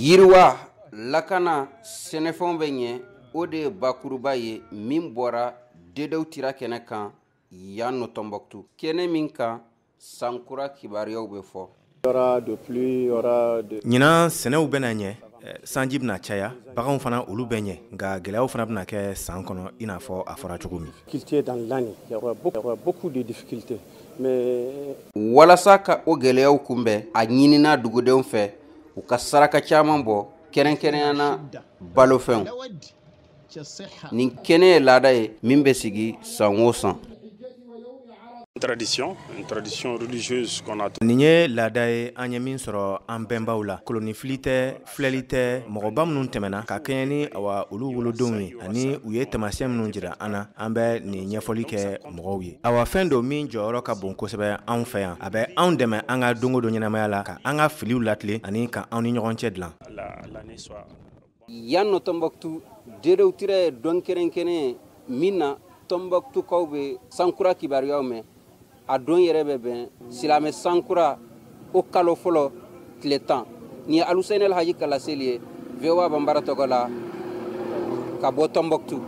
Yiriwa, lakana, sɛnɛfɛnw bɛ ɲɛ, o de ye bakuruba ye min bɔra Dedew Tira kɛnɛ kan yan nɔ Tɔnbɔkutu, kɛnɛ min kan sankura kibaruyaw bɛ fɔ. Ɲinan, sɛnɛw bɛna ɲɛ, sanji bɛna caya, baganw fana olu bɛ ɲɛ, nka gɛlɛyaw fana bɛna kɛ san kɔnɔ, i n'a fɔ a fɔra cogo min. Walasa ka o gɛlɛyaw kunbɛn, a ɲinina dugudenw fɛ u ka saraka caman bɔ, kɛrɛnkɛrɛnya na balofɛnw. Nin kɛnɛ ye laada ye min bɛ sigi san o san. Tradition, une tradition religieuse qu'on a. Nin ye laada ye an ye min sɔrɔ an bɛnbaw la. Kolonifili tɛ, filɛli tɛ, mɔgɔba minnu tɛmɛna ka kɛɲɛ ni awa olu wolodenw ye ani u ye taamasiyɛn minnu jira an na, an bɛ nin ɲɛfɔli kɛ mɔgɔw ye. Awa, fɛn don min jɔyɔrɔ ka bon kosɛbɛ anw fɛ yan. A bɛ anw dɛmɛ an ka don o don ɲɛnamaya la, ka an ka filiw latilen ani ka anw ni ɲɔgɔn cɛ dilan. Yan nɔ Tɔnbɔkutu, Dedew Tira ye dɔn kɛrɛnkɛrɛn ye min na Tɔnbɔkutukaw bɛ sankura kibaruyaw mɛn. A don yɛrɛ bɛ bɛn silamɛ sankura o kalo fɔlɔ tile 10. Nin ye Alusɛni Alhaji Kalaseli ye, VOA Banbara tɔgɔ la, ka bɔ Tɔnbɔkutu.